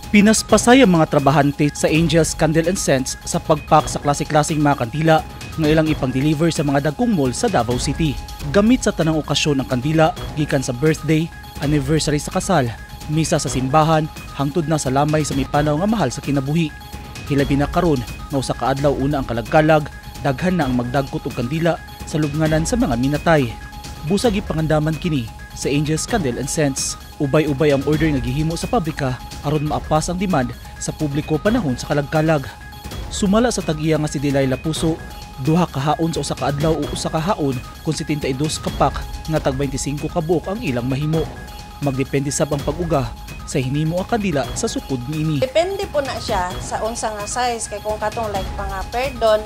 Pinaspasay ang mga trabahante sa Angels Candle and Scents sa pagpak sa klase-klaseng mga kandila nga ilang ipang-deliver sa mga dagkong mall sa Davao City. Gamit sa tanang okasyon ang kandila, gikan sa birthday, anniversary sa kasal, misa sa simbahan, hangtod na sa lamay sa mipanaw nga mahal sa kinabuhi. Hilabi na karon nga usa ka adlaw una ang kalagkalag, daghan na ang magdagkot og kandila sa lubnganan sa mga minatay. Busag gipangandaman kini sa Angels Candle and Scents. Ubay-ubay ang order nga gihimo sa pabrika aron maapas ang demand sa publiko panahon sa kalagkalag. Sumala sa tag-iya nga si Delilah Puso, duha ka haon sa usa ka adlaw o usa ka haon kung 72 ka pack nga tag 25 ka buok ang ilang mahimo. Magdepende sab ang pag-uga sa hinimo ang kandila sa sukod niini. Depende po na siya sa unsa nga size, kay kung katong like mga perdon,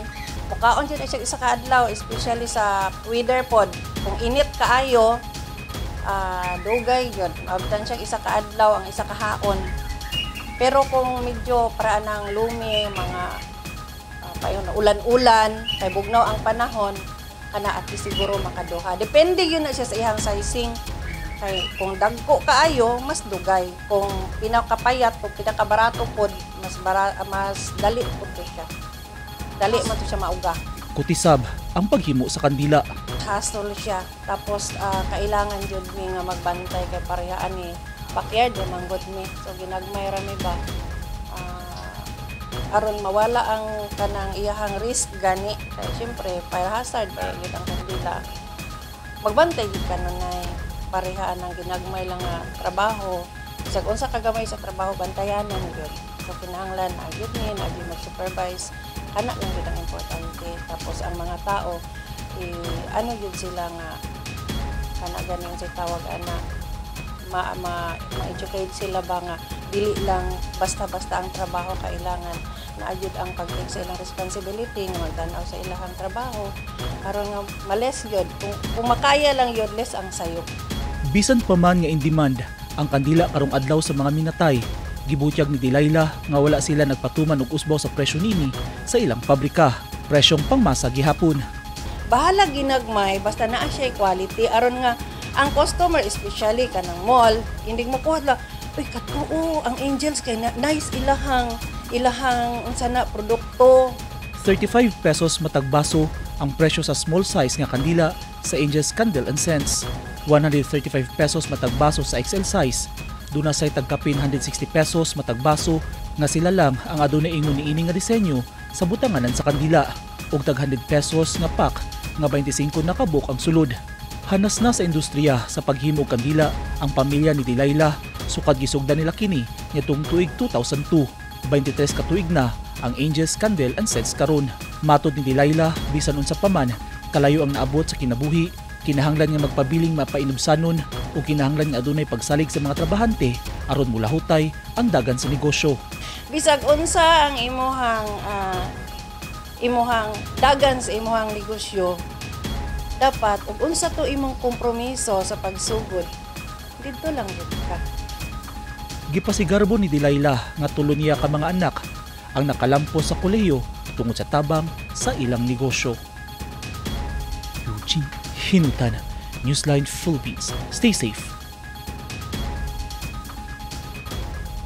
mukaon jud na siya isa ka adlaw, especially sa weather pod. Kung init kaayo, dugay gyud, maabtan siya isa ka adlaw ang isa ka haon. Pero kung medyo para ng lumi, mga payon na ulan-ulan, kay bugnaw ang panahon, kana at least siguro makaduha. Depende yun na siya sa iyang sizing. Kay kung dagko kaayo, mas dugay. Kung pinakapayat, kung pinakabarato pod, mas dali pod to siya. Dali man to siya mauga. Kutisab ang paghimo sa kandila. Hassle siya. Tapos kailangan jud mi nga magbantay kay parehaan ni backyard man gud mi. So ginagmay ra mi ba. Aron mawala ang kanang iyahang risk gani, kay syempre fire hazard ba gyud ang kandila. Magbantay gyud ka nunay, parehaan ang ginagmay lang nga trabaho. Bisag unsa ka gamay sa trabaho, bantayanon gyud. So kinahanglan na gyud ni na gyud mag-supervise. Kana lang gyud ang importante. Tapos ang mga tao eh, ano gyud sila nga kana ganin sa tawag ana, ma, ma, ma-educate sila ba nga dili lang basta-basta ang trabaho, kailangan na gyud ang pag-take sa ilang responsibility nga magtan-aw sa ilahang trabaho aron nga ma-less gyud, kung makaya lang gyud, less ang sayop. Bisan pa man nga in demand ang kandila karong adlaw sa mga minatay, gibutyag ni Delilah nga wala sila nagpatuman og usbaw sa presyo nini sa ilang pabrika. Presyong pangmasa gihapon. Bahala ginagmay, basta naa siya quality aron nga ang customer, especially kanang mall, hindi mo kuha lang, "Uy, katuo ang Angels kay na, nice ilahang unsa na produkto." 35 pesos matag baso ang presyo sa small size nga kandila sa Angels Candle and Scents. 135 pesos matag baso sa XL size. Duna say tagkapin 160 pesos matag baso nga sila lang ang adunay ingon niini nga disenyo sa butanganan sa kandila, ug tag 100 pesos nga pack nga 25 na kabuok ang sulod. Hanas na sa industriya sa paghimo og kandila ang pamilya ni Delilah sukad gisugdan nila kini niadtong tuig 2002. 23 ka tuig na ang Angels Candle and Scents karon. Matod ni Delilah, bisan unsa pa man kalayo ang naabot sa kinabuhi, kinahanglan nga magpabiling mapainubsanon o kinahanglan nga adunay pagsalig sa mga trabahante aron mulahutay ang dagan sa negosyo. Bisag unsa ang imuhang dagan sa imuhang negosyo, dapat ug unsa to imong kompromiso sa pagsugod, didto lang gyud ka. Gipasigarbo ni Delilah nga tulo niya ka mga anak ang nakalampos sa kolehiyo tungod sa tabang sa ilang negosyo. Eugene Hinutan, Newsline Philippines. Stay safe.